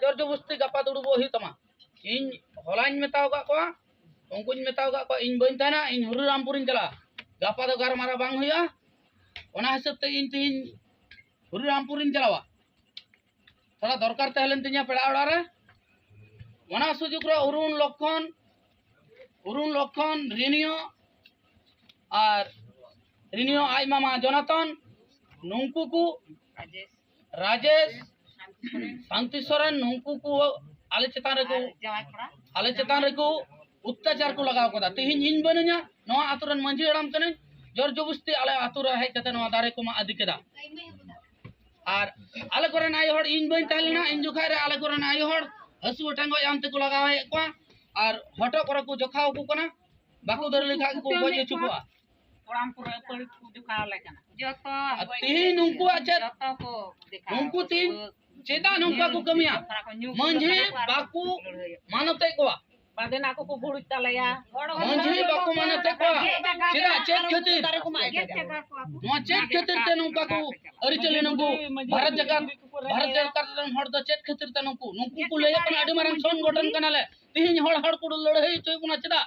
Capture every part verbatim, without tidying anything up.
ᱡᱳᱨ ᱡᱚᱵᱚᱥᱛᱤ ᱜᱟᱯᱟ ᱫᱩᱲᱩᱵᱚᱜ ᱦᱩᱭᱩᱜ ᱛᱟᱢᱟ᱾ ᱤᱧ ᱦᱚᱞᱟᱧ ᱢᱮᱛᱟᱣ ᱟᱠᱟᱫ ᱠᱚᱣᱟ, ᱩᱱᱠᱩᱧ ᱢᱮᱛᱟᱣ ᱟᱠᱟᱫ ᱠᱚᱣᱟ, ᱤᱧ ᱵᱟᱹᱧ ᱛᱟᱦᱮᱱᱟ, ᱤᱧ ᱦᱚᱨᱤᱨᱟᱢᱯᱩᱨᱤᱧ ᱪᱟᱞᱟᱜᱼᱟ᱾ ᱜᱟᱯᱟ ᱫᱚ ᱜᱟᱞᱢᱟᱨᱟᱣ ᱵᱟᱝ ᱦᱩᱭᱩᱜᱼᱟ᱾ ᱚᱱᱟ ᱦᱤᱥᱟᱹᱵ ᱛᱮ ᱤᱧ ᱛᱮᱦᱮᱧ ᱦᱚᱨᱤᱨᱟᱢᱯᱩᱨᱤᱧ ᱪᱟᱞᱟᱣᱟ᱾ ᱛᱷᱚᱲᱟ ᱫᱚᱨᱠᱟᱨ ᱛᱟᱦᱮᱸ ᱞᱮᱱ ᱛᱤᱧᱟ ᱯᱮᱲᱟ ᱚᱲᱟᱜ ᱨᱮ᱾ ᱚᱱᱟ ᱥᱩᱡᱳᱜᱽ ᱨᱮ ᱚᱨᱩᱱ ᱞᱚᱠᱠᱷᱚᱱ, ᱚᱨᱩᱱ ᱞᱚᱠᱠᱷᱚᱱ, ᱨᱤᱱᱤᱭᱳ ᱟᱨ ᱨᱤᱱᱤᱭᱳ ᱟᱡ ᱢᱟᱢᱟ ᱡᱚᱱᱟᱛᱚᱱ, ᱱᱩᱝᱠᱩ ᱠᱚ, ᱨᱟᱡᱮᱥ, ᱥᱟᱱᱛᱤ ᱥᱚᱨᱮᱱ, ᱱᱩᱝᱠᱩ ᱠᱚ ᱟᱞᱮ ᱪᱮᱛᱟᱱ ᱨᱮᱠᱚ, ᱟᱞᱮ ᱪᱮᱛᱟᱱ ᱨᱮᱠᱚ ᱚᱛᱛᱟᱪᱟᱨ ᱠᱚ ᱞᱟᱜᱟᱣ ᱠᱟᱫᱟ᱾ ᱛᱮᱦᱮᱧ ᱤᱧ ᱵᱟᱹᱱᱩᱧᱟ, ᱱᱚᱣᱟ ᱟᱛᱳ ᱨᱮᱱ ᱢᱟᱹᱡᱷᱤ ᱦᱟᱲᱟᱢ ᱠᱟᱹᱱᱟᱹᱧ, ᱡᱳᱨ ᱡᱚᱵᱚᱥᱛᱤ ᱟᱞᱮ ᱟᱛᱳ ᱨᱮ ᱦᱮᱡ ᱠᱟᱛᱮ ᱱᱚᱣᱟ ᱫᱟᱨᱮ ᱠᱚ ᱢᱟᱜ ᱤᱫᱤ ᱠᱮᱫᱟ᱾ ᱟᱨ ᱟᱞᱮ ᱠᱚᱨᱮᱱ ᱟᱭᱳ ᱦᱚᱲ, ᱤᱧ ᱵᱟᱹᱧ ᱛᱟᱦᱮᱸ ᱞᱮᱱᱟ, ᱤᱧ ᱡᱚᱠᱷᱟᱡ ᱨᱮ ᱟᱞᱮ ᱠᱚᱨᱮᱱ ᱟᱭᱳ ᱦᱚᱲ ᱦᱟᱹᱥᱩ ᱴᱟᱸᱜᱚᱡ ᱟᱱ ᱛᱮᱠᱚ ᱞᱟᱜᱟᱣᱮᱫ ᱠᱚᱣᱟ ᱟᱨ ᱦᱚᱴᱚᱜ ᱠᱚᱨᱮ ᱠᱚ ᱡᱚᱠᱷᱟᱣ ᱟᱠᱚ ᱠᱟᱱᱟ, ᱵᱟᱠᱚ ᱫᱟᱹᱲ ᱞᱮᱠᱷᱟᱡ ᱜᱮᱠᱚ ᱜᱚᱡ ᱦᱚᱪᱚ ᱠᱚᱣᱟ᱾ ᱠᱚᱲᱟᱢ ᱯᱩᱨᱟᱹ ᱯᱟᱹᱲᱤ ᱠᱚ ᱡᱚᱠᱷᱟᱣ ᱟᱞᱮ ᱠᱟᱱᱟ᱾ ᱡᱚᱛᱚ ᱟᱨ ᱜᱚᱡ ᱛᱤᱦᱤᱧ ᱠᱟᱛᱮ ᱩᱱᱠᱩᱣᱟᱜ ᱪᱮᱫ, ᱡᱚᱛᱚ ᱠᱚ ᱫᱮᱠᱷᱟᱣ ᱩᱱᱠᱩ ᱛᱤᱦᱤᱧ ᱪᱮᱫᱟᱜ ᱱᱚᱝᱠᱟ ᱠᱚ ᱠᱟᱹᱢᱤᱭᱟ? ᱛᱷᱚᱲᱟ ᱠᱚ ᱧᱩ ᱢᱟᱹᱡᱷᱤ ᱠᱟᱛᱮ ᱟᱨ ᱵᱟᱠᱚ ᱞᱟᱹᱲᱦᱟᱹᱭᱟ᱾ ᱢᱟᱱᱚᱛᱮᱫ ᱠᱚᱣᱟ᱾ ᱵᱟᱫᱮ ᱱᱟ ᱠᱚ ᱠᱚ ᱵᱷᱩᱲᱩᱡ ᱛᱟᱞᱮᱭᱟ᱾ ᱦᱚᱲ ᱦᱚᱸ ᱢᱟᱹᱡᱷᱤ ᱵᱟᱠᱚ ᱢᱟᱱᱚᱛᱮᱫ ᱠᱚᱣᱟ᱾ ᱪᱮᱫᱟᱜ? ᱪᱮᱫ ᱠᱷᱟᱹᱛᱤᱨ? ᱫᱟᱨᱮ ᱠᱚ ᱢᱟᱜ ᱪᱮᱫ ᱠᱟᱫᱟ᱾ ᱪᱮᱫ ᱠᱷᱟᱹᱛᱤᱨ? ᱱᱚᱣᱟ ᱪᱮᱫ ᱠᱷᱟᱹᱛᱤᱨ ᱛᱮ ᱱᱚᱝᱠᱟ ᱠᱚ ᱟᱹᱨᱤᱪᱟᱹᱞᱤ ᱱᱩᱠᱩ ᱵᱷᱟᱨᱚᱛ ᱡᱟᱠᱟᱛ, ᱵᱷᱟᱨᱚᱛ ᱡᱟᱠᱟᱛ ᱨᱮᱱ ᱦᱚᱲ ᱫᱚ ᱪᱮᱫ ᱠᱷᱟᱹᱛᱤᱨ ᱛᱮ ᱱᱩᱠᱩ, ᱱᱩᱠᱩ ᱠᱚ ᱞᱟᱹᱭᱮᱫ ᱠᱟᱱᱟ ᱟᱹᱰᱤ ᱢᱟᱨᱟᱝ ᱥᱚᱝᱜᱚᱴᱷᱚᱱ ᱠᱟᱱᱟᱞᱮ, ᱛᱤᱦᱤᱧ ᱦᱚᱲ, ᱦᱚᱲ ᱠᱚ ᱞᱟᱹᱲᱦᱟᱹᱭ ᱦᱚᱪᱚᱭᱮᱫ ᱵᱚᱱᱟ ᱪᱮᱫᱟᱜ?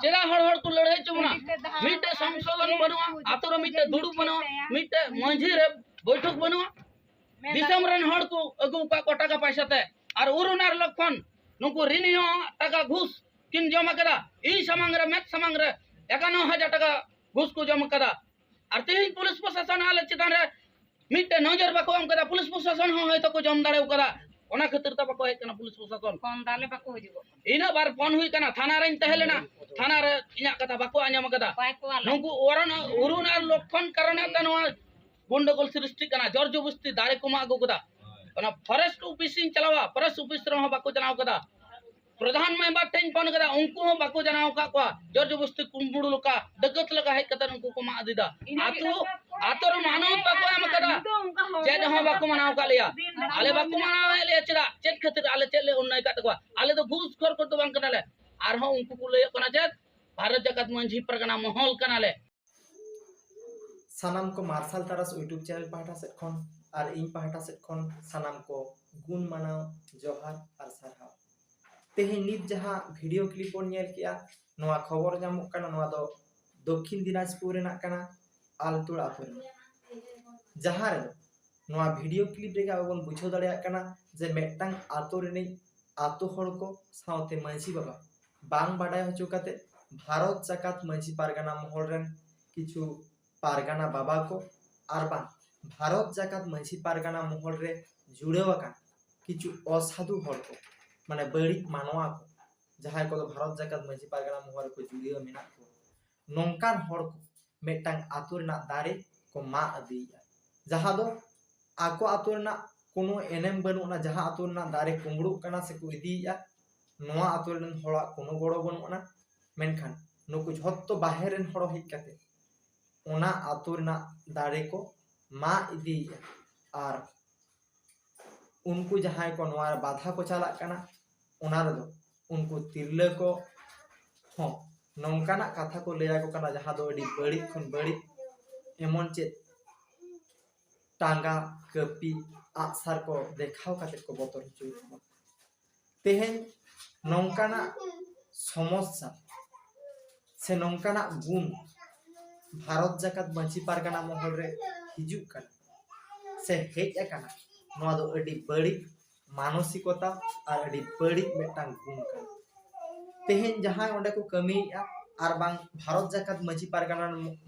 ᱪᱮᱫᱟᱜ ᱦᱚᱲ, ᱦᱚᱲ ᱠᱚ ᱞᱟᱹᱲᱦᱟᱹᱭ ᱦᱚᱪᱚ ᱵᱚᱱᱟ? ᱢᱤᱫᱴᱮᱡ ᱥᱚᱝᱥᱳᱫᱷᱚᱱ ᱵᱟᱹᱱᱩᱜᱼᱟ, ᱟᱛᱳ ᱨᱮ ᱢᱤᱫᱴᱮᱡ ᱫᱩᱲᱩᱵ ᱵᱟᱹᱱᱩᱜᱼᱟ, ᱢᱤᱫᱴᱮᱡ ᱢᱟᱹᱡᱷᱤ ᱨᱮ ᱵᱳᱭᱴᱷᱚᱠ ᱵᱟᱹᱱᱩᱜᱼᱟ᱾ ᱫᱤᱥᱚᱢ ᱨᱮᱱ ᱦᱚᱲ ᱠᱚ ᱟᱹᱜᱩ ᱟᱠᱟᱫ ᱠᱚ ᱴᱟᱠᱟ ᱯᱟᱭᱥᱟ ᱛᱮ, ᱟᱨ ᱚᱨᱩᱱ ᱟᱨ ᱞᱚᱠᱠᱷᱚᱱ ᱱᱩᱠᱩ ᱨᱤᱱᱤᱭᱳ ᱴᱟᱠᱟ ᱜᱷᱩᱥ ᱠᱤᱱ ᱡᱚᱢ ᱟᱠᱟᱫᱟ᱾ ᱤᱧ ᱥᱟᱢᱟᱝ ᱨᱮ, ᱢᱮᱫ ᱥᱟᱢᱟᱝ ᱨᱮ ᱮᱠᱟᱱᱱᱚ ᱦᱟᱡᱟᱨ ᱴᱟᱠᱟ ᱜᱷᱩᱥ ᱠᱚ ᱡᱚᱢ ᱟᱠᱟᱫᱟ᱾ ᱟᱨ ᱛᱮᱦᱮᱧ ᱯᱩᱞᱤᱥ ᱯᱨᱚᱥᱟᱥᱚᱱ ᱟᱞᱮ ᱪᱮᱛᱟᱱ ᱨᱮ ᱢᱤᱫᱴᱮᱱ ᱱᱚᱡᱚᱨ ᱵᱟᱠᱚ ᱮᱢ ᱠᱟᱫᱟ᱾ ᱯᱩᱞᱤᱥ ᱯᱨᱚᱥᱟᱥᱚᱱ ᱦᱚᱸ ᱦᱚᱭᱛᱚ ᱠᱚ ᱡᱚᱢ ᱫᱟᱲᱮ ᱟᱠᱟᱫᱟ, ᱚᱱᱟ ᱠᱷᱟᱹᱛᱤᱨ ᱛᱮ ᱵᱟᱠᱚ ᱦᱮᱡ ᱠᱟᱱᱟ ᱯᱩᱞᱤᱥ ᱯᱨᱚᱥᱟᱥᱚᱱ᱾ ᱯᱷᱳᱱ ᱫᱟᱞᱮ ᱵᱟᱠᱚ ᱦᱤᱡᱩᱜᱚᱜ ᱠᱟᱱᱟ᱾ ᱤᱱᱟᱹᱜ ᱵᱟᱨ ᱯᱷᱳᱱ ᱦᱩᱭ ᱠᱟᱱᱟ, ᱛᱷᱟᱱᱟ ᱨᱮᱧ ᱛᱟᱦᱮᱸ ᱞᱮᱱᱟ, ᱛᱷᱟᱱᱟ ᱨᱮ ᱤᱧᱟᱹᱜ ᱠᱟᱛᱷᱟ ᱵᱟᱠᱚ ᱟᱸᱡᱚᱢ ᱟᱠᱟᱫᱟ᱾ ᱚᱠᱚᱭ ᱠᱚ ᱟᱞᱮ? ᱱᱩᱠᱩ ᱚᱨᱚᱱ, ᱚᱨᱩᱱ ᱟᱨ ᱞᱚᱠᱠᱷᱚᱱ ᱠᱟᱨᱚᱱ ᱛᱮ ᱱᱚᱣᱟ ᱜᱚᱱᱰᱚᱜᱳᱞ ᱥᱨᱤᱥᱴᱤ ᱠᱟᱱᱟ, ᱡᱳᱨ ᱡᱚᱵᱚᱥᱛᱤ ᱫᱟᱨᱮ ᱠᱚ ᱢᱟᱜ ᱟᱹᱜᱩ ᱠᱟᱫᱟ᱾ ᱚᱱᱟ ᱯᱷᱚᱨᱮᱥᱴ ᱚᱯᱷᱤᱥ ᱤᱧ ᱪᱟᱞᱟᱣᱟ, ᱯᱷᱚᱨᱮᱥᱴ ᱚᱯᱷᱤᱥ ᱨᱮᱦᱚᱸ ᱵᱟᱠᱚ ᱡᱟᱱᱟᱣ ᱠᱟᱫᱟ᱾ ᱯᱨᱚᱫᱷᱟᱱ ᱢᱮᱢᱵᱟᱨ ᱴᱷᱮᱱ ᱯᱷᱳᱱ ᱠᱟᱫᱟ, ᱩᱱᱠᱩ ᱦᱚᱸ ᱵᱟᱠᱚ ᱡᱟᱱᱟᱣ ᱟᱠᱟᱫ ᱠᱚᱣᱟ᱾ ᱡᱳᱨ ᱡᱚᱵᱚᱥᱛᱤ ᱠᱩᱢᱵᱽᱲᱩ ᱞᱮᱠᱟ, ᱰᱟᱹᱠᱟᱹᱛ ᱞᱮᱠᱟ ᱦᱮᱡ ᱠᱟᱛᱮ ᱩᱱᱠᱩ ᱠᱚ ᱢᱟᱜ ᱤᱫᱤᱭᱮᱫᱟ᱾ ᱟᱛᱳ, ᱟᱛᱳ ᱨᱮ ᱢᱟᱱᱚᱛ ᱵᱟᱠᱚ ᱮᱢ ᱟᱠᱟᱫᱟ, ᱪᱮᱫ ᱦᱚᱸ ᱵᱟᱠᱚ ᱢᱟᱱᱟᱣ ᱟᱠᱟᱫ ᱞᱮᱭᱟ᱾ ᱟᱞᱮ ᱵᱟᱠᱚ ᱢᱟᱱᱟᱣᱮᱫ ᱞᱮᱭᱟ ᱪᱮᱫᱟᱜ? ᱪᱮᱫ ᱠᱷᱟᱹᱛᱤᱨ? ᱟᱞᱮ ᱪᱮᱫ ᱞᱮ ᱚᱱᱱᱟᱭ ᱟᱠᱟᱫ ᱛᱟᱠᱚᱣᱟ? ᱟᱞᱮ ᱫᱚ ᱜᱷᱩᱥ ᱠᱷᱚᱨ ᱠᱚ ᱫᱚ ᱵᱟᱝ ᱠᱟᱱᱟᱞᱮ᱾ ᱟᱨᱦᱚᱸ ᱩᱱᱠᱩ ᱠᱚ ᱞᱟᱹᱭᱚᱜ ᱠᱟᱱᱟ ᱪᱮᱫ? ᱵᱷᱟᱨᱚᱛ ᱡᱟᱠᱟᱛ ᱢᱟᱹᱡᱷᱤ ᱯᱟᱨᱜᱟᱱᱟ ᱢᱚᱦᱚᱞ ᱠᱟᱱᱟᱞᱮ᱾ ᱥᱟᱱᱟᱢ ᱠᱚ ᱢᱟᱨᱥᱟᱞ ᱛᱟᱨᱟᱥ YouTube ᱪᱮᱱᱮᱞ ᱯᱟᱦᱴᱟ ᱥᱮᱫ ᱠᱷᱚᱱ ᱟᱨ ᱤᱧ ᱯᱟᱦᱴᱟ ᱥᱮᱫ ᱠᱷᱚᱱ ᱥᱟᱱᱟᱢ ᱠᱚ ᱜᱩᱱ ᱢᱟᱱᱟᱣ ᱡᱚᱦᱟᱨ ᱟᱨ ᱥᱟᱨᱦᱟᱣ᱾ ᱛᱮᱦᱮᱧ ᱱᱤᱛ ᱡᱟᱦᱟᱸ ᱵᱷᱤᱰᱤᱭᱳ ᱠᱞᱤᱯ ᱵᱚᱱ ᱧᱮᱞ ᱠᱮᱜᱼᱟ, ᱱᱚᱣᱟ ᱠᱷᱚᱵᱚᱨ ᱧᱟᱢᱚᱜ ᱠᱟᱱᱟ, ᱱᱚᱣᱟ ᱫᱚ ᱫᱚᱠᱠᱷᱤᱱ ᱫᱤᱱᱟᱡᱽᱯᱩᱨ ᱨᱮᱱᱟᱜ ᱠᱟᱱᱟ, ᱟᱞᱛᱩᱲ ᱟᱛᱳ ᱨᱮᱱᱟᱜ, ᱡᱟᱦᱟᱸ ᱨᱮᱫᱚ ᱱᱚᱣᱟ ᱵᱷᱤᱰᱤᱭᱳ ᱠᱞᱤᱯ ᱨᱮᱜᱮ ᱟᱵᱚ ᱵᱚᱱ ᱵᱩᱡᱷᱟᱹᱣ ᱫᱟᱲᱮᱭᱟᱜ ᱠᱟᱱᱟ ᱡᱮ ᱢᱤᱫᱴᱟᱝ ᱟᱛᱳ ᱨᱤᱱᱤᱡ ᱟᱛᱳ ᱦᱚᱲ ᱠᱚ ᱥᱟᱶᱛᱮ ᱢᱟᱹᱡᱷᱤ ᱵᱟᱵᱟ ᱵᱟᱝ ᱵᱟᱰᱟᱭ ᱦᱚᱪᱚ ᱠᱟᱛᱮ ᱵᱷᱟᱨᱚᱛ ᱡᱟᱠᱟᱛ ᱢᱟᱹᱡᱷᱤ ᱯᱟᱨᱜᱟᱱᱟ ᱢᱚᱦᱚᱞ ᱨᱮᱱ ᱠᱤᱪᱷᱩ ᱯᱟᱨᱜᱟᱱᱟ ᱵᱟᱵᱟ ᱠᱚ ᱟᱨ ᱵᱟᱝ ᱵᱷᱟᱨᱚᱛ ᱡᱟᱠᱟᱛ ᱢᱟᱹᱡᱷᱤ ᱯᱟᱨᱜᱟᱱᱟ ᱢᱚᱦᱚᱞ ᱨᱮ ᱡᱩᱲᱟᱹᱣ ᱟᱠᱟᱱ ᱠᱤᱪᱷᱩ ᱚᱥᱟᱫᱷᱩ ᱦᱚᱲ ᱠᱚ, ᱢᱟᱱᱮ ᱵᱟᱹᱲᱤᱡ ᱢᱟᱱᱣᱟ ᱠᱚ, ᱡᱟᱦᱟᱸᱭ ᱠᱚᱫᱚ ᱵᱷᱟᱨᱚᱛ ᱡᱟᱠᱟᱛ ᱢᱟᱹᱡᱷᱤ ᱯᱟᱨᱜᱟᱱᱟ ᱢᱚᱦᱚᱞ ᱨᱮᱠᱚ ᱡᱩᱲᱟᱹᱣ ᱢᱮᱱᱟᱜ ᱠᱚᱣᱟ, ᱱᱚᱝᱠᱟᱱ ᱦᱚᱲ ᱠᱚ ᱢᱤᱫᱴᱟᱝ ᱟᱛᱳ ᱨᱮᱱᱟᱜ ᱫᱟᱨᱮ ᱠᱚ ᱢᱟᱜ ᱤᱫᱤᱭᱮᱫᱼᱟ, ᱡᱟᱦᱟᱸ ᱫᱚ ᱟᱠᱚ ᱟᱛᱳ ᱨᱮᱱᱟᱜ ᱠᱳᱱᱳ ᱮᱱᱮᱢ ᱵᱟᱹᱱᱩᱜ ᱟᱱᱟ, ᱡᱟᱦᱟᱸ ᱟᱛᱳ ᱨᱮᱱᱟᱜ ᱫᱟᱨᱮ ᱠᱩᱢᱵᱲᱩᱜ ᱠᱟᱱᱟ ᱥᱮᱠᱚ ᱤᱫᱤᱭᱮᱫᱼᱟ, ᱱᱚᱣᱟ ᱟᱛᱳ ᱨᱮᱱ ᱦᱚᱲᱟᱜ ᱠᱳᱱᱳ ᱜᱚᱲᱚ ᱵᱟᱹᱱᱩᱜ ᱟᱱᱟ᱾ ᱢᱮᱱᱠᱷᱟᱱ ᱱᱩᱠᱩ ᱡᱷᱚᱛᱚ ᱵᱟᱦᱮᱨ ᱨᱮᱱ ᱦᱚᱲ ᱦᱮᱡ ᱠᱟᱛᱮ ᱚᱱᱟ ᱟᱛᱳ ᱨᱮᱱᱟᱜ ᱫᱟᱨᱮ ᱠᱚ ᱢᱟᱜ ᱤᱫᱤᱭᱮᱫᱼᱟ᱾ ᱟᱨ ᱩᱱᱠᱩ ᱡᱟᱦᱟᱸᱭ ᱠᱚ ᱱᱚᱣᱟ ᱨᱮ ᱵᱟᱫᱷᱟ ᱠᱚ ᱪᱟᱞᱟᱜ ᱠᱟᱱᱟ, ᱚᱱᱟ ᱨᱮᱫᱚ ᱩᱱᱠᱩ ᱛᱤᱨᱞᱟᱹ ᱠᱚ ᱦᱚᱸ ᱱᱚᱝᱠᱟᱱᱟᱜ ᱠᱟᱛᱷᱟ ᱠᱚ ᱞᱟᱹᱭ ᱟᱠᱚ ᱠᱟᱱᱟ, ᱡᱟᱦᱟᱸ ᱫᱚ ᱟᱹᱰᱤ ᱵᱟᱹᱲᱤᱡ ᱠᱷᱚᱱ ᱵᱟᱹᱲᱤᱡ, ᱮᱢᱚᱱ ᱪᱮᱫ ᱴᱟᱸᱜᱟ, ᱠᱟᱹᱯᱤ, ᱟᱜᱼᱥᱟᱨ ᱠᱚ ᱫᱮᱠᱷᱟᱣ ᱠᱟᱛᱮ ᱠᱚ ᱵᱚᱛᱚᱨ ᱦᱚᱪᱚᱭᱮᱫ ᱠᱚᱣᱟ᱾ ᱛᱮᱦᱮᱧ ᱱᱚᱝᱠᱟᱱᱟᱜ ᱥᱚᱢᱚᱥᱥᱟ ᱥᱮ ᱱᱚᱝᱠᱟᱱᱟᱜ ᱜᱩᱱ ᱵᱷᱟᱨᱚᱛ ᱡᱟᱠᱟᱛ ᱢᱟᱹᱡᱷᱤ ᱯᱟᱨᱜᱟᱱᱟ ᱢᱚᱦᱚᱞ ᱨᱮ ᱦᱤᱡᱩᱜ ᱠᱟᱱᱟ ᱥᱮ ᱦᱮᱡ ᱟᱠᱟᱱᱟ, ᱱᱚᱣᱟ ᱫᱚ ᱟᱹᱰᱤ ᱵᱟᱹᱲᱤᱡ ᱢᱟᱱᱚᱥᱤᱠᱚᱛᱟ ᱟᱨ ᱟᱹᱰᱤ ᱵᱟᱹᱲᱤᱡ ᱢᱤᱫᱴᱟᱝ ᱜᱩᱱ ᱠᱟᱱᱟ᱾ ᱛᱮᱦᱮᱧ ᱡᱟᱦᱟᱸᱭ ᱚᱸᱰᱮ ᱠᱚ ᱠᱟᱹᱢᱤᱭᱮᱫᱼᱟ ᱟᱨ ᱵᱟᱝ ᱵᱷᱟᱨᱚᱛ ᱡᱟᱠᱟᱛ ᱢᱟᱹᱡᱷᱤ ᱯᱟᱨᱜᱟᱱᱟ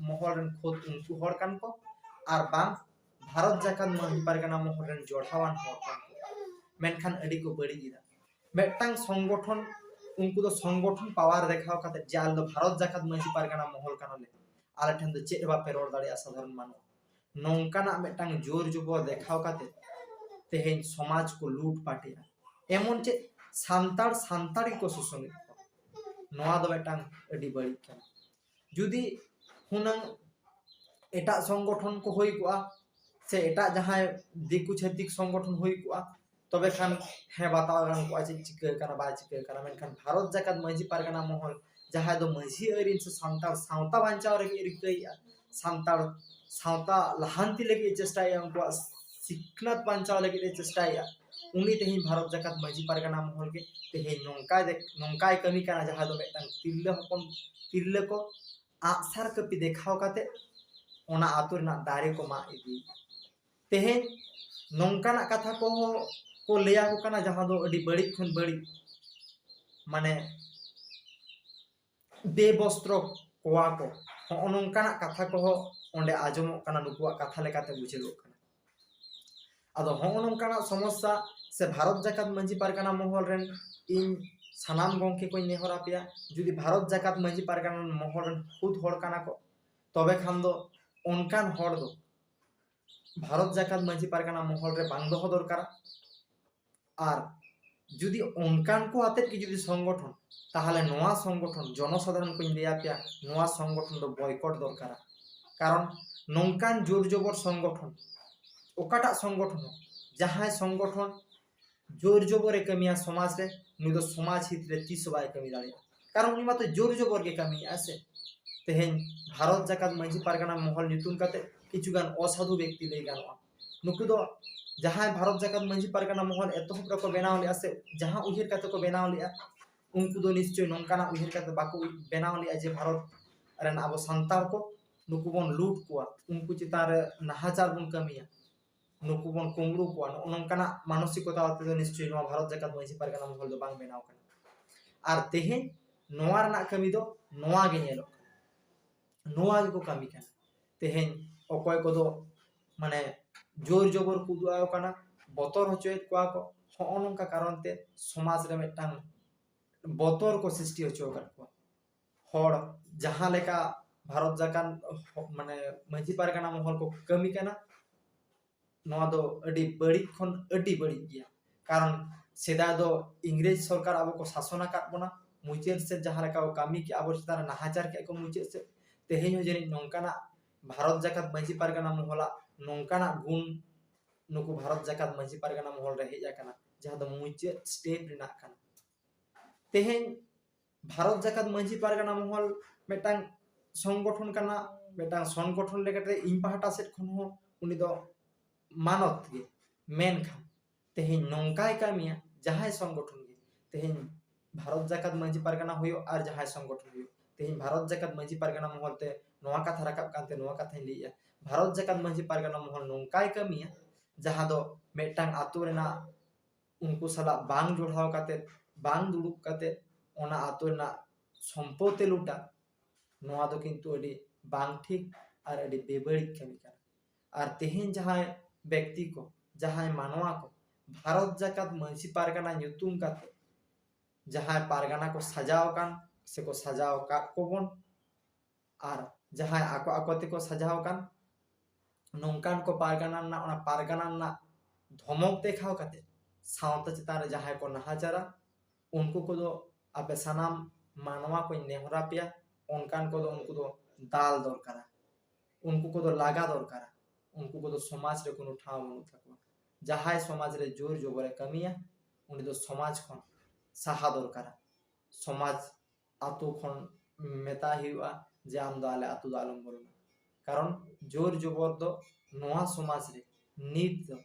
ᱢᱚᱦᱚᱞ ᱨᱮᱱ ᱠᱷᱩᱫ ᱩᱱᱠᱩ ᱦᱚᱲ ᱠᱟᱱ ᱠᱚ ᱟᱨ ᱵᱟᱝ ᱵᱷᱟᱨᱚᱛ ᱡᱟᱠᱟᱛ ᱢᱟᱹᱡᱷᱤ ᱯᱟᱨᱜᱟᱱᱟ ᱢᱚᱦᱚᱞ ᱨᱮᱱ ᱡᱚᱲᱦᱟᱣᱟᱱ ᱦᱚᱲ ᱠᱟᱱ ᱠᱚ, ᱢᱮᱱᱠᱷᱟᱱ ᱟᱹᱰᱤ ᱠᱚ ᱵᱟᱹᱲᱤᱡ ᱮᱫᱟ᱾ ᱢᱤᱫᱴᱟᱝ ᱥᱚᱝᱜᱚᱴᱷᱚᱱ, ᱩᱱᱠᱩ ᱫᱚ ᱥᱚᱝᱜᱚᱴᱷᱚᱱ ᱯᱟᱣᱟᱨ ᱫᱮᱠᱷᱟᱣ ᱠᱟᱛᱮ ᱡᱮ ᱟᱞᱮ ᱫᱚ ᱵᱷᱟᱨᱚᱛ ᱡᱟᱠᱟᱛ ᱢᱟᱹᱡᱷᱤ ᱯᱟᱨᱜᱟᱱᱟ ᱢᱚᱦᱚᱞ ᱠᱟᱱᱟᱞᱮ, ᱟᱞᱮ ᱴᱷᱮᱱ ᱫᱚ ᱪᱮᱫ ᱦᱚᱸ ᱵᱟᱯᱮ ᱨᱚᱲ ᱫᱟᱲᱮᱭᱟᱜᱼᱟ ᱥᱟᱫᱷᱟᱨᱚᱱ ᱢᱟᱱᱣᱟ, ᱱᱚᱝᱠᱟᱱᱟᱜ ᱢᱤᱫᱴᱟᱝ ᱡᱳᱨ ᱡᱚᱵᱚᱨ ᱫᱮᱠᱷᱟᱣ ᱠᱟᱛᱮ ᱛᱮᱦᱮᱧ ᱥᱚᱢᱟᱡᱽ ᱠᱚ ᱞᱩᱴ ᱯᱟᱴᱮᱜᱼᱟ᱾ ᱮᱢᱚᱱ ᱪᱮᱫ ᱥᱟᱱᱛᱟᱲ ᱥᱟᱱᱛᱟᱲ ᱜᱮᱠᱚ ᱥᱳᱥᱚᱱᱮᱫ ᱠᱚᱣᱟ᱾ ᱱᱚᱣᱟ ᱫᱚ ᱢᱤᱫᱴᱟᱝ ᱟᱹᱰᱤ ᱵᱟᱹᱲᱤᱡ ᱠᱟᱱᱟ᱾ ᱡᱩᱫᱤ ᱦᱩᱱᱟᱹᱝ ᱮᱴᱟᱜ ᱥᱚᱝᱜᱚᱴᱷᱚᱱ ᱠᱚ ᱦᱩᱭ ᱠᱚᱜᱼᱟ ᱥᱮ ᱮᱴᱟᱜ ᱡᱟᱦᱟᱸᱭ ᱫᱤᱠᱩ ᱪᱷᱟᱹᱛᱤᱠ ᱥᱚᱝᱜᱚᱴᱷᱚᱱ ᱦᱩᱭ ᱠᱚᱜᱼᱟ, ᱛᱚᱵᱮ ᱠᱷᱟᱱ ᱦᱮᱸ ᱵᱟᱛᱟᱣ ᱜᱟᱱ ᱠᱚᱜᱼᱟ ᱪᱮᱫ ᱪᱤᱠᱟᱹ ᱠᱟᱱᱟ ᱵᱟᱭ ᱪᱤᱠᱟᱹ ᱠᱟᱱᱟ᱾ ᱢᱮᱱᱠᱷᱟᱱ ᱵᱷᱟᱨᱚᱛ ᱡᱟᱠᱟᱛ ᱢᱟᱹᱡᱷᱤ ᱯᱟᱨᱜᱟᱱᱟ ᱢᱚᱦᱚᱞ, ᱡᱟᱦᱟᱸᱭ ᱫᱚ ᱢᱟᱹᱡᱷᱤ ᱟᱹᱨᱤ ᱥᱮ ᱥᱟᱱᱛᱟᱲ ᱥᱟᱶᱛᱟ ᱵᱟᱧᱪᱟᱣ ᱞᱟᱹᱜᱤᱫ ᱨᱤᱠᱟᱹᱭᱮᱫᱼᱟ, ᱥᱟᱱᱛᱟᱲ ᱥᱟᱶᱛᱟ ᱞᱟᱦᱟᱱᱛᱤ ᱞᱟᱹᱜᱤᱫ ᱮ ᱪᱮᱥᱴᱟᱭᱮᱫᱼᱟ, ᱩᱱᱠᱩᱣᱟᱜ ᱥᱤᱠᱷᱱᱟᱹᱛ ᱵᱟᱧᱪᱟᱣ ᱞᱟᱹᱜᱤᱫ ᱮ ᱪᱮᱥᱴᱟᱭᱮᱫᱼᱟ, ᱩᱱᱤ ᱛᱮᱦᱮᱧ ᱵᱷᱟᱨᱚᱛ ᱡᱟᱠᱟᱛ ᱢᱟᱹᱡᱷᱤ ᱯᱟᱨᱜᱟᱱᱟ ᱢᱚᱦᱚᱞ ᱜᱮ ᱛᱮᱦᱮᱧ ᱱᱚᱝᱠᱟᱭ ᱫᱮ- ᱱᱚᱝᱠᱟᱭ ᱠᱟᱹᱢᱤ ᱠᱟᱱᱟ, ᱡᱟᱦᱟᱸ ᱫᱚ ᱢᱤᱫᱴᱟᱝ ᱛᱤᱨᱞᱟᱹ ᱦᱚᱯᱚᱱ, ᱛᱤᱨᱞᱟᱹ ᱠᱚ ᱟᱜᱼᱥᱟᱨ ᱠᱟᱹᱯᱤ ᱫᱮᱠᱷᱟᱣ ᱠᱟᱛᱮ ᱚᱱᱟ ᱟᱹᱛᱩ ᱨᱮᱱᱟᱜ ᱫᱟᱨᱮ ᱠᱚ ᱢᱟᱜ ᱤᱫᱤᱭᱮᱫᱼᱟ᱾ ᱛᱮᱦᱮᱧ ᱱᱚᱝᱠᱟᱱᱟᱜ ᱠᱟᱛᱷᱟ ᱠᱚᱦᱚᱸ ᱠᱚ ᱞᱟᱹᱭᱟᱠᱚ ᱠᱟᱱᱟ, ᱡᱟᱦᱟᱸ ᱫᱚ ᱟᱹᱰᱤ ᱵᱟᱹᱲᱤᱡ ᱠᱷᱚᱱ ᱵᱟᱹᱲᱤᱡ, ᱢᱟᱱᱮ ᱵᱮᱵᱚᱥᱛᱨᱚ ᱠᱚᱣᱟ ᱠᱚ, ᱦᱚᱸᱜᱼᱚ ᱱᱚᱝᱠᱟᱱᱟᱜ ᱠᱟᱛᱷᱟ ᱠᱚᱦᱚᱸ ᱚᱸᱰᱮ ᱟᱸᱡᱚᱢᱚᱜ ᱠᱟᱱᱟ, ᱱᱩᱠᱩᱣᱟᱜ ᱠᱟᱛᱷᱟ ᱞᱮᱠᱟᱛᱮ ᱵᱩᱡᱷᱟᱹᱜᱚᱜ ᱠᱟᱱᱟ᱾ ᱟᱫᱚ ᱦᱚᱸᱜᱼᱚ ᱱᱚᱝᱠᱟᱱᱟᱜ ᱥᱚᱢᱚᱥᱥᱟ ᱥᱮ ᱵᱷᱟᱨᱚᱛ ᱡᱟᱠᱟᱛ ᱢᱟᱹᱡᱷᱤ ᱯᱟᱨᱜᱟᱱᱟ ᱢᱚᱦᱚᱞ ᱨᱮᱱ ᱤᱧ ᱥᱟᱱᱟᱢ ᱜᱚᱢᱠᱮ ᱠᱚᱧ ᱱᱮᱦᱚᱨ ᱟᱯᱮᱭᱟ, ᱡᱩᱫᱤ ᱵᱷᱟᱨᱚᱛ ᱡᱟᱠᱟᱛ ᱢᱟᱹᱡᱷᱤ ᱯᱟᱨᱜᱟᱱᱟ ᱢᱚᱦᱚᱞ ᱨᱮᱱ ᱠᱷᱩᱫ ᱦᱚᱲ ᱠᱟᱱᱟ ᱠᱚ, ᱛᱚᱵᱮ ᱠᱷᱟᱱ ᱫᱚ ᱚᱱᱠᱟᱱ ᱦᱚᱲ ᱫᱚ ᱵᱷᱟᱨᱚᱛ ᱡᱟᱠᱟᱛ ᱢᱟᱹᱡᱷᱤ ᱯᱟᱨᱜᱟᱱᱟ ᱢᱚᱦᱚᱞ ᱨᱮ ᱵᱟᱝ ᱫᱚᱦᱚ ᱫᱚᱨᱠᱟᱨᱟ᱾ ᱟᱨ ᱡᱩᱫᱤ ᱚᱱᱠᱟᱱ ᱠᱚ ᱟᱛᱮᱫ ᱜᱮ ᱡᱩᱫᱤ ᱥᱚᱝᱜᱚᱴᱷᱚᱱ, ᱛᱟᱦᱚᱞᱮ ᱱᱚᱣᱟ ᱥᱚᱝᱜᱚᱴᱷᱚᱱ, ᱡᱚᱱᱚᱥᱟᱫᱷᱟᱨᱚᱱ ᱠᱚᱧ ᱞᱟᱹᱭ ᱟᱯᱮᱭᱟ, ᱱᱚᱣᱟ ᱥᱚᱝᱜᱚᱴᱷᱚᱱ ᱫᱚ ᱵᱚᱭᱠᱚᱴ ᱫᱚᱨᱠᱟᱨᱟ᱾ ᱠᱟᱨᱚᱱ ᱱᱚᱝᱠᱟᱱ ᱡᱳᱨ ᱡᱚᱵᱚᱨ ᱥᱚᱝᱜᱚᱴᱷᱚᱱ, ᱚᱠᱟᱴᱟᱜ ᱥᱚᱝᱜᱚᱴᱷᱚᱱ ᱦᱚᱸ, ᱡᱟᱦᱟᱸᱭ ᱥᱚᱝᱜᱚᱴᱷᱚᱱ ᱡᱳᱨ ᱡᱚᱵᱚᱨᱮ ᱠᱟᱹᱢᱤᱭᱟ ᱥᱚᱢᱟᱡᱽ ᱨᱮ, ᱱᱩᱭ ᱫᱚ ᱥᱚᱢᱟᱡᱽ ᱦᱤᱛ ᱨᱮ ᱛᱤᱥ ᱦᱚᱸ ᱵᱟᱭ ᱠᱟᱹᱢᱤ ᱫᱟᱲᱮᱭᱟᱜᱼᱟ᱾ ᱠᱟᱨᱚᱱ ᱩᱱᱤ ᱢᱟᱛᱚ ᱡᱳᱨ ᱡᱚᱵᱚᱨ ᱜᱮ ᱠᱟᱹᱢᱤᱭᱮᱫᱼᱟ ᱥᱮ᱾ ᱛᱮᱦᱮᱧ ᱵᱷᱟᱨᱚᱛ ᱡᱟᱠᱟᱛ ᱢᱟᱹᱡᱷᱤ ᱯᱟᱨᱜᱟᱱᱟ ᱢᱚᱦᱚᱞ ᱧᱩᱛᱩᱢ ᱠᱟᱛᱮ ᱠᱤᱪᱷᱩ ᱜᱟᱱ ᱚᱥᱟᱫᱷᱩ ᱵᱮᱠᱛᱤ ᱞᱟᱹᱭ ᱜᱟᱱᱚᱜᱼᱟ, ᱱᱩᱠᱩ ᱫᱚ ᱡᱟᱦᱟᱸᱭ ᱵᱷᱟᱨᱚᱛ ᱡᱟᱠᱟᱛ ᱢᱟᱹᱡᱷᱤ ᱯᱟᱨᱜᱟᱱᱟ ᱢᱚᱦᱚᱞ ᱮᱛᱚᱦᱚᱵ ᱨᱮᱠᱚ ᱵᱮᱱᱟᱣ ᱞᱮᱫᱼᱟ ᱥᱮ ᱡᱟᱦᱟᱸ ᱩᱭᱦᱟᱹᱨ ᱠᱟᱛᱮ ᱠᱚ ᱵᱮᱱᱟᱣ ᱞᱮᱫᱼᱟ, ᱩᱱᱠᱩ ᱫᱚ ᱱᱤᱥᱪᱳᱭ ᱱᱚᱝᱠᱟᱱᱟᱜ ᱩᱭᱦᱟᱹᱨ ᱠᱟᱛᱮ ᱵᱟᱠᱚ ᱵᱮᱱᱟᱣ ᱞᱮᱫᱼᱟ ᱡᱮ ᱵᱷᱟᱨᱚᱛ ᱨᱮᱱ ᱟᱵᱚ ᱥᱟᱱᱛᱟᱲ ᱠᱚ ᱱᱩᱠᱩ ᱵᱚᱱ ᱞᱩᱴ ᱠᱚᱣᱟ, ᱩᱱᱠᱩ ᱪᱮᱛᱟᱱ ᱨᱮ ᱱᱟᱦᱟᱪᱟᱨ ᱵᱚᱱ ᱠᱟᱹᱢᱤᱭᱟ, ᱱᱩᱠᱩ ᱵᱚᱱ ᱠᱩᱢᱵᱽᱲᱩ ᱠᱚᱣᱟ, ᱱᱚᱜᱼᱚ ᱱᱚᱝᱠᱟᱱᱟᱜ ᱢᱟᱱᱚᱥᱤᱠᱚᱛᱟ ᱟᱛᱮ ᱫᱚ ᱱᱤᱥᱪᱳᱭ ᱱᱚᱣᱟ ᱵᱷᱟᱨᱚᱛ ᱡᱟᱠᱟᱛ ᱢᱟᱹᱡᱷᱤ ᱯᱟᱨᱜᱟᱱᱟ ᱢᱚᱦᱚᱞ ᱫᱚ ᱵᱟᱝ ᱵᱮᱱᱟᱣ ᱠᱟᱱᱟ᱾ ᱟᱨ ᱛᱮᱦᱮᱧ ᱱᱚᱣᱟ ᱨᱮᱱᱟᱜ ᱠᱟᱹᱢᱤ ᱫᱚ ᱱᱚᱣᱟ ᱜᱮ ᱧᱮᱞᱚᱜ ᱠᱟᱱᱟ, ᱱᱚᱣᱟ ᱜᱮᱠᱚ ᱠᱟᱹᱢᱤ ᱠᱟᱱᱟ᱾ ᱛᱮᱦᱮᱧ ᱚᱠᱚᱭ ᱠᱚᱫᱚ ᱢᱟᱱᱮ ᱡᱳᱨ ᱡᱚᱵᱚᱨ ᱠᱚ ᱩᱫᱩᱜ ᱟᱠᱚ ᱠᱟᱱᱟ, ᱵᱚᱛᱚᱨ ᱦᱚᱪᱚᱭᱮᱫ ᱠᱚᱣᱟ ᱠᱚ, ᱦᱚᱸᱜᱼᱚ ᱱᱚᱝᱠᱟ ᱠᱟᱨᱚᱱ ᱛᱮ ᱥᱚᱢᱟᱡᱽ ᱨᱮ ᱢᱤᱫᱴᱟᱝ ᱵᱚᱛᱚᱨ ᱠᱚ ᱥᱨᱤᱥᱴᱤ ᱦᱚᱪᱚ ᱟᱠᱟᱫ ᱠᱚᱣᱟ᱾ ᱦᱚᱲ ᱡᱟᱦᱟᱸ ᱞᱮᱠᱟ ᱵᱷᱟᱨᱚᱛ ᱡᱟᱠᱟᱛ ᱢᱟᱱᱮ ᱢᱟᱹᱡᱷᱤ ᱯᱟᱨᱜᱟᱱᱟ ᱢᱚᱦᱚᱞ ᱠᱚ ᱠᱟᱹᱢᱤ ᱠᱟᱱᱟ, ᱱᱚᱣᱟ ᱫᱚ ᱟᱹᱰᱤ ᱵᱟᱹᱲᱤᱡ ᱠᱷᱚᱱ ᱟᱹᱰᱤ ᱵᱟᱹᱲᱤᱡ ᱜᱮᱭᱟ᱾ ᱠᱟᱨᱚᱱ ᱥᱮᱫᱟᱭ ᱫᱚ ᱤᱝᱨᱮᱡᱽ ᱥᱚᱨᱠᱟᱨ ᱟᱵᱚ ᱠᱚ ᱥᱟᱥᱚᱱ ᱟᱠᱟᱫ ᱵᱚᱱᱟ, ᱢᱩᱪᱟᱹᱫ ᱥᱮᱫ ᱡᱟᱦᱟᱸ ᱞᱮᱠᱟ ᱠᱚ ᱠᱟᱹᱢᱤ ᱠᱮᱜᱼᱟ, ᱟᱵᱚ ᱪᱮᱛᱟᱱ ᱨᱮ ᱱᱟᱦᱟᱪᱟᱨ ᱠᱮᱜᱼᱟ ᱠᱚ ᱢᱩᱪᱟᱹᱫ ᱥᱮᱫ᱾ ᱛᱮᱦᱮᱧ ᱦᱚᱸ ᱡᱟᱹᱱᱤᱡ ᱱᱚᱝᱠᱟᱱᱟᱜ ᱵᱷᱟᱨᱚᱛ ᱡᱟᱠᱟᱛ ᱢᱟᱹᱡᱷᱤ ᱯᱟᱨᱜᱟᱱᱟ ᱢᱚᱦᱚᱞᱟᱜ ᱱᱚᱝᱠᱟᱱᱟᱜ ᱜᱩᱱ ᱱᱩᱠᱩ ᱵᱷᱟᱨᱚᱛ ᱡᱟᱠᱟᱛ ᱢᱟᱹᱡᱷᱤ ᱯᱟᱨᱜᱟᱱᱟ ᱢᱚᱦᱚᱞ ᱨᱮ ᱦᱮᱡ ᱟᱠᱟᱱᱟ, ᱡᱟᱦᱟᱸ ᱫᱚ ᱢᱩᱪᱟᱹᱫ ᱥᱴᱮᱯ ᱨᱮᱱᱟᱜ ᱠᱟᱱᱟ᱾ ᱛᱮᱦᱮᱧ ᱵᱷᱟᱨᱚᱛ ᱡᱟᱠᱟᱛ ᱢᱟᱹᱡᱷᱤ ᱯᱟᱨᱜᱟᱱᱟ ᱢᱚᱦᱚᱞ ᱢᱤᱫᱴᱟᱝ ᱥᱚᱝᱜᱚᱴᱷᱚᱱ ᱠᱟᱱᱟ, ᱢᱤᱫᱴᱟᱝ ᱥᱚᱝᱜᱚᱴᱷᱚᱱ ᱞᱮᱠᱟᱛᱮ ᱤᱧ ᱯᱟᱦᱴᱟ ᱥᱮᱫ ᱠᱷᱚᱱ ᱦᱚᱸ ᱩᱱᱤ ᱫᱚ ᱢᱟᱱᱚᱛ ᱜᱮ᱾ ᱢᱮᱱᱠᱷᱟᱱ ᱛᱮᱦᱮᱧ ᱱᱚᱝᱠᱟᱭ ᱠᱟᱹᱢᱤᱭᱟ ᱡᱟᱦᱟᱸᱭ ᱥᱚᱝᱜᱚᱴᱷᱚᱱ ᱜᱮ, ᱛᱮᱦᱮᱧ ᱵᱷᱟᱨᱚᱛ ᱡᱟᱠᱟᱛ ᱢᱟᱹᱡᱷᱤ ᱯᱟᱨᱜᱟᱱᱟ ᱦᱩᱭᱩᱜ ᱟᱨ ᱡᱟᱦᱟᱸᱭ ᱥᱚᱝᱜᱚᱴᱷᱚᱱ ᱦᱩᱭᱩᱜ, ᱛᱮᱦᱮᱧ ᱵᱷᱟᱨᱚᱛ ᱡᱟᱠᱟᱛ ᱢᱟᱹᱡᱷᱤ ᱯᱟᱨᱜᱟᱱᱟ ᱢᱚᱦᱚᱞ ᱛᱮ ᱱᱚᱣᱟ ᱠᱟᱛᱷᱟ ᱨᱟᱠᱟᱵ ᱠᱟᱱᱛᱮ ᱱᱚᱣᱟ ᱠᱟᱛᱷᱟᱧ ᱞᱟᱹᱭᱮᱜᱼᱟ, ᱵᱷᱟᱨᱚᱛ ᱡᱟᱠᱟᱛ ᱢᱟᱹᱡᱷᱤ ᱯᱟᱨᱜᱟᱱᱟ ᱢᱚᱦᱚᱞ ᱱᱚᱝᱠᱟᱭ ᱠᱟᱹᱢᱤᱭᱟ ᱡᱟᱦᱟᱸ ᱫᱚ ᱢᱤᱫᱴᱟᱝ ᱟᱛᱳ ᱨᱮᱱᱟᱜ ᱩᱱᱠᱩ ᱥᱟᱞᱟᱜ ᱵᱟᱝ ᱡᱚᱲᱟᱣ ᱠᱟᱛᱮ, ᱵᱟᱝ ᱫᱩᱲᱩᱵ ᱠᱟᱛᱮ ᱚᱱᱟ ᱟᱛᱳ ᱨᱮᱱᱟᱜ ᱥᱚᱢᱯᱚᱛᱮ ᱞᱩᱴᱟ, ᱱᱚᱣᱟ ᱫᱚ ᱠᱤᱱᱛᱩ ᱟᱹᱰᱤ ᱵᱟᱝ ᱴᱷᱤᱠ ᱟᱨ ᱟᱹᱰᱤ ᱵᱮᱵᱟᱹᱲᱤᱡ ᱠᱟᱹᱢᱤ ᱠᱟᱱᱟ᱾ ᱟᱨ ᱛᱮᱦᱮᱧ ᱡᱟᱦᱟᱸᱭ ᱵᱮᱠᱛᱤ ᱠᱚ, ᱡᱟᱦᱟᱸᱭ ᱢᱟᱱᱣᱟ ᱠᱚ ᱵᱷᱟᱨᱚᱛ ᱡᱟᱠᱟᱛ ᱢᱟᱹᱡᱷᱤ ᱯᱟᱨᱜᱟᱱᱟ ᱧᱩᱛᱩᱢ ᱠᱟᱛᱮ ᱡᱟᱦᱟᱸᱭ ᱯᱟᱨᱜᱟᱱᱟ ᱠᱚ ᱥᱟᱡᱟᱣ ᱟᱠᱟᱱ ᱥᱮᱠᱚ ᱥᱟᱡᱟᱣ ᱟᱠᱟᱫ ᱠᱚᱵᱚᱱ, ᱟᱨ ᱡᱟᱦᱟᱸᱭ ᱟᱠᱚ ᱟᱠᱚ ᱛᱮᱠᱚ ᱥᱟᱡᱟᱣ ᱟᱠᱟᱱ, ᱱᱚᱝᱠᱟᱱ ᱠᱚ ᱯᱟᱨᱜᱟᱱᱟ ᱨᱮᱱᱟᱜ, ᱚᱱᱟ ᱯᱟᱨᱜᱟᱱᱟ ᱨᱮᱱᱟᱜ ᱫᱷᱚᱢᱚᱠ ᱫᱮᱠᱷᱟᱣ ᱠᱟᱛᱮ ᱥᱟᱶᱛᱟ ᱪᱮᱛᱟᱱ ᱨᱮ ᱡᱟᱦᱟᱸᱭ ᱠᱚ ᱱᱟᱦᱟᱪᱟᱨᱟ, ᱩᱱᱠᱩ ᱠᱚᱫᱚ ᱟᱯᱮ ᱥᱟᱱᱟᱢ ᱢᱟᱱᱣᱟ ᱠᱚᱧ ᱱᱮᱦᱚᱨ ᱟᱯᱮᱭᱟ, ᱚᱱᱠᱟᱱ ᱠᱚᱫᱚ ᱩᱱᱠᱩ ᱫᱚ ᱫᱟᱞ ᱫᱚᱨᱠᱟᱨᱟ, ᱩᱱᱠᱩ ᱠᱚᱫᱚ ᱞᱟᱜᱟ ᱫᱚᱨᱠᱟᱨᱟ, ᱩᱱᱠᱩ ᱠᱚᱫᱚ ᱥᱚᱢᱟᱡᱽ ᱨᱮ ᱠᱳᱱᱳ ᱴᱷᱟᱶ ᱵᱟᱹᱱᱩᱜ ᱛᱟᱠᱚᱣᱟ᱾ ᱡᱟᱦᱟᱸᱭ ᱥᱚᱢᱟᱡᱽ ᱨᱮ ᱡᱳᱨ ᱡᱚᱵᱚᱨᱮ ᱠᱟᱹᱢᱤᱭᱟ, ᱩᱱᱤ ᱫᱚ ᱥᱚᱢᱟᱡᱽ ᱠᱷᱚᱱ ᱥᱟᱦᱟ ᱫᱚᱨᱠᱟᱨᱟ᱾ ᱥᱚᱢᱟᱡᱽ ᱟᱛᱳ ᱠᱷᱚᱱ ᱢᱮᱛᱟᱭ ᱦᱩᱭᱩᱜᱼᱟ ᱡᱮ ᱟᱢ ᱫᱚ ᱟᱞᱮ ᱟᱛᱳ ᱫᱚ ᱟᱞᱚᱢ ᱵᱚᱞᱚᱱᱟ, ᱠᱟᱨᱚᱱ ᱡᱳᱨ ᱡᱚᱵᱚᱨ ᱫᱚ ᱱᱚᱣᱟ ᱥᱚᱢᱟᱡᱽ ᱨᱮ ᱱᱤᱛ ᱫᱚ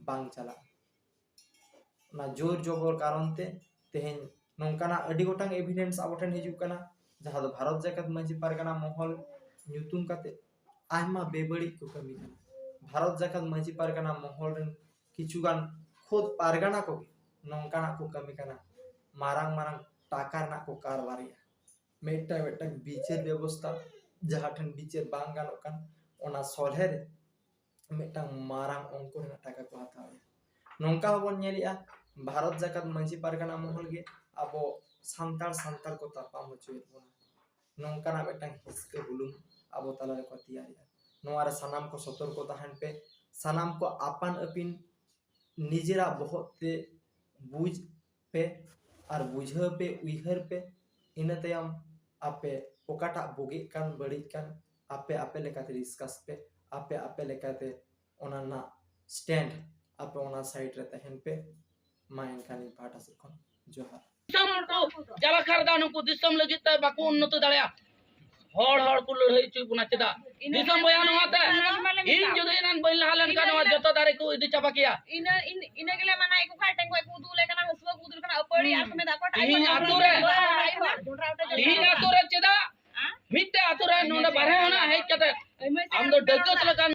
ᱵᱟᱝ ᱪᱟᱞᱟᱜᱼᱟ᱾ ᱚᱱᱟ ᱡᱳᱨ ᱡᱚᱵᱚᱨ ᱠᱟᱨᱚᱱ ᱛᱮ ᱛᱮᱦᱮᱧ ᱱᱚᱝᱠᱟᱱᱟᱜ ᱟᱹᱰᱤ ᱜᱚᱴᱟᱝ ᱮᱵᱷᱤᱰᱮᱱᱥ ᱟᱵᱚ ᱴᱷᱮᱱ ᱦᱤᱡᱩᱜ ᱠᱟᱱᱟ, ᱡᱟᱦᱟᱸ ᱫᱚ ᱵᱷᱟᱨᱚᱛ ᱡᱟᱠᱟᱛ ᱢᱟᱹᱡᱷᱤ ᱯᱟᱨᱜᱟᱱᱟ ᱢᱚᱦᱚᱞ ᱧᱩᱛᱩᱢ ᱠᱟᱛᱮ ᱟᱭᱢᱟ ᱵᱮᱵᱟᱹᱲᱤᱡ ᱠᱚ ᱠᱟᱹᱢᱤ ᱠᱟᱱᱟ᱾ ᱵᱷᱟᱨᱚᱛ ᱡᱟᱠᱟᱛ ᱢᱟᱹᱡᱷᱤ ᱯᱟᱨᱜᱟᱱᱟ ᱢᱚᱦᱚᱞ ᱨᱮᱱ ᱠᱤᱪᱷᱩᱜᱟᱱ ᱠᱷᱩᱫ ᱯᱟᱨᱜᱟᱱᱟ ᱠᱚᱜᱮ ᱱᱚᱝᱠᱟᱱᱟᱜ ᱠᱚ ᱠᱟᱹᱢᱤ ᱠᱟᱱᱟ, ᱢᱟᱨᱟᱝ ᱢᱟᱨᱟᱝ ᱴᱟᱠᱟ ᱨᱮᱱᱟᱜ ᱠᱚ ᱠᱟᱨᱵᱟᱨᱮᱜᱼᱟ᱾ ᱢᱤᱫᱴᱟᱝ ᱢᱤᱫᱴᱟᱝ ᱵᱤᱪᱟᱹᱨ ᱵᱮᱵᱚᱥᱛᱷᱟ, ᱡᱟᱦᱟᱸ ᱴᱷᱮᱱ ᱵᱤᱪᱟᱹᱨ ᱵᱟᱝ ᱜᱟᱱᱚᱜ ᱠᱟᱱ, ᱚᱱᱟ ᱥᱚᱞᱦᱮ ᱨᱮ ᱢᱤᱫᱴᱟᱝ ᱢᱟᱨᱟᱝ ᱚᱝᱠᱚ ᱨᱮᱱᱟᱜ ᱴᱟᱠᱟ ᱠᱚ ᱦᱟᱛᱟᱣᱮᱜᱼᱟ᱾ ᱱᱚᱝᱠᱟ ᱦᱚᱸᱵᱚᱱ ᱧᱮᱞᱮᱜᱼᱟ, ᱵᱷᱟᱨᱚᱛ ᱡᱟᱠᱟᱛ ᱢᱟᱹᱡᱷᱤ ᱯᱟᱨᱜᱟᱱᱟ ᱢᱚᱦᱚᱞ ᱜᱮ ᱟᱵᱚ ᱥᱟᱱᱛᱟᱲ ᱥᱟᱱᱛᱟᱲ ᱠᱚ ᱛᱟᱯᱟᱢ ᱦᱚᱪᱚᱭᱮᱫ ᱵᱚᱱᱟ᱾ ᱱᱚᱝᱠᱟᱱᱟᱜ ᱢᱤᱫᱴᱟᱝ ᱦᱤᱸᱥᱠᱟᱹ ᱦᱩᱞᱩᱝ ᱟᱵᱚ ᱛᱟᱞᱟ ᱨᱮᱠᱚ ᱛᱮᱭᱟᱨᱮᱜᱼᱟ᱾ ᱱᱚᱣᱟ ᱨᱮ ᱥᱟᱱᱟᱢ ᱠᱚ ᱥᱚᱛᱚᱨᱠᱚ ᱛᱟᱦᱮᱱ ᱯᱮ, ᱥᱟᱱᱟᱢ ᱠᱚ ᱟᱯᱟᱱ ᱟᱹᱯᱤᱱ ᱱᱤᱡᱮᱨᱟᱜ ᱵᱚᱦᱚᱜ ᱛᱮ ᱵᱩᱡᱽ ᱯᱮ ᱟᱨ ᱵᱩᱡᱷᱟᱹᱣ ᱯᱮ, ᱩᱭᱦᱟᱹᱨ ᱯᱮ᱾ ᱤᱱᱟᱹ ᱛᱟᱭᱚᱢ ᱟᱯᱮ ᱚᱠᱟᱴᱟᱜ ᱵᱩᱜᱤᱜ ᱠᱟᱱ ᱵᱟᱹᱲᱤᱡ ᱠᱟᱱ ᱟᱯᱮ ᱟᱯᱮ ᱞᱮᱠᱟᱛᱮ ᱰᱤᱥᱠᱟᱥ ᱯᱮ, ᱟᱯᱮ ᱟᱯᱮ ᱞᱮᱠᱟᱛᱮ ᱚᱱᱟ ᱨᱮᱱᱟᱜ ᱥᱴᱮᱱᱰ ᱟᱯᱮ ᱚᱱᱟ ᱥᱟᱭᱤᱰ ᱨᱮ ᱛᱟᱦᱮᱱ ᱯᱮ᱾ ᱢᱟ ᱮᱱᱠᱷᱟᱱ ᱤᱧ ᱯᱟᱦᱴᱟ ᱥᱮᱫ ᱠᱷᱚᱱ ᱡᱚᱦᱟᱨ᱾ ᱫᱤᱥᱚᱢ ᱠᱚ ᱪᱟᱵᱟ ᱠᱷᱟᱨᱫᱟ, ᱱᱩᱠᱩ ᱫᱤᱥᱚᱢ ᱞᱟᱹᱜᱤᱫ ᱛᱮ ᱵᱟᱠᱚ ᱩᱱᱱᱚᱛᱚ ᱫᱟᱲᱮᱭᱟᱜᱼᱟ᱾ ᱦᱚᱲ ᱦᱚᱲ ᱠᱚ ᱞᱟᱹᱲᱦᱟᱹᱭ ᱦᱚᱪᱚᱭᱮᱫ ᱵᱚᱱᱟ ᱪᱮᱫᱟᱜ? ᱤᱱᱟᱹ ᱫᱤᱥᱚᱢ ᱵᱚᱭᱦᱟ ᱱᱚᱣᱟ ᱛᱮ᱾ ᱤᱱᱟᱹ ᱜᱮᱞᱮ ᱢᱮᱱᱟ᱾ ᱤᱧ ᱡᱩᱫᱤ ᱮᱱᱟᱱ ᱵᱟᱹᱧ ᱞᱟᱦᱟ ᱞᱮᱱᱠᱷᱟᱱ ᱱᱚᱣᱟ ᱡᱚᱛᱚ ᱫᱟᱨᱮ ᱠᱚ ᱤᱫᱤ ᱪᱟᱵᱟ ᱠᱮᱭᱟ᱾ ᱤᱱᱟᱹ, ᱤᱱ-, ᱤᱱᱟᱹ ᱜᱮᱞᱮ ᱢᱟᱱᱟᱭᱮᱫ ᱠᱚ ᱠᱷᱟᱱ, ᱴᱮᱸᱜᱚᱡ ᱠᱚ ᱩᱫᱩᱜ ᱟᱞᱮ ᱠᱟᱱᱟ, ᱦᱟᱹᱥᱩᱣᱟᱹ ᱠᱚ ᱩᱫᱩᱜ ᱟᱞᱮ ᱠᱟᱱᱟ, ᱟᱹᱯᱟᱹᱲᱤ ᱟᱨ ᱠᱚ ᱢᱮᱱᱫᱟ, ᱚᱠᱚᱭᱴᱟᱜ ᱛᱤᱦᱤᱧ ᱟᱭᱢᱟ ᱟᱛᱳ ᱨᱮ, ᱟᱭᱢᱟ ᱡᱚᱱᱰᱨᱟ ᱩᱴᱟᱹ ᱛᱤᱦᱤᱧ ᱟᱛᱳ ᱨᱮ ᱪᱮᱫᱟᱜ ᱢᱤᱫᱴᱮᱡ ᱟᱛᱳ ᱨᱮ ᱱᱚᱰᱮ ᱵᱟᱨᱦᱮ ᱠᱷᱚᱱᱟᱜ ᱦᱮᱡ ᱠᱟᱛᱮ ᱟᱢ ᱫᱚ ᱰᱟᱹᱠᱟᱹᱛ ᱞᱮᱠᱟᱢ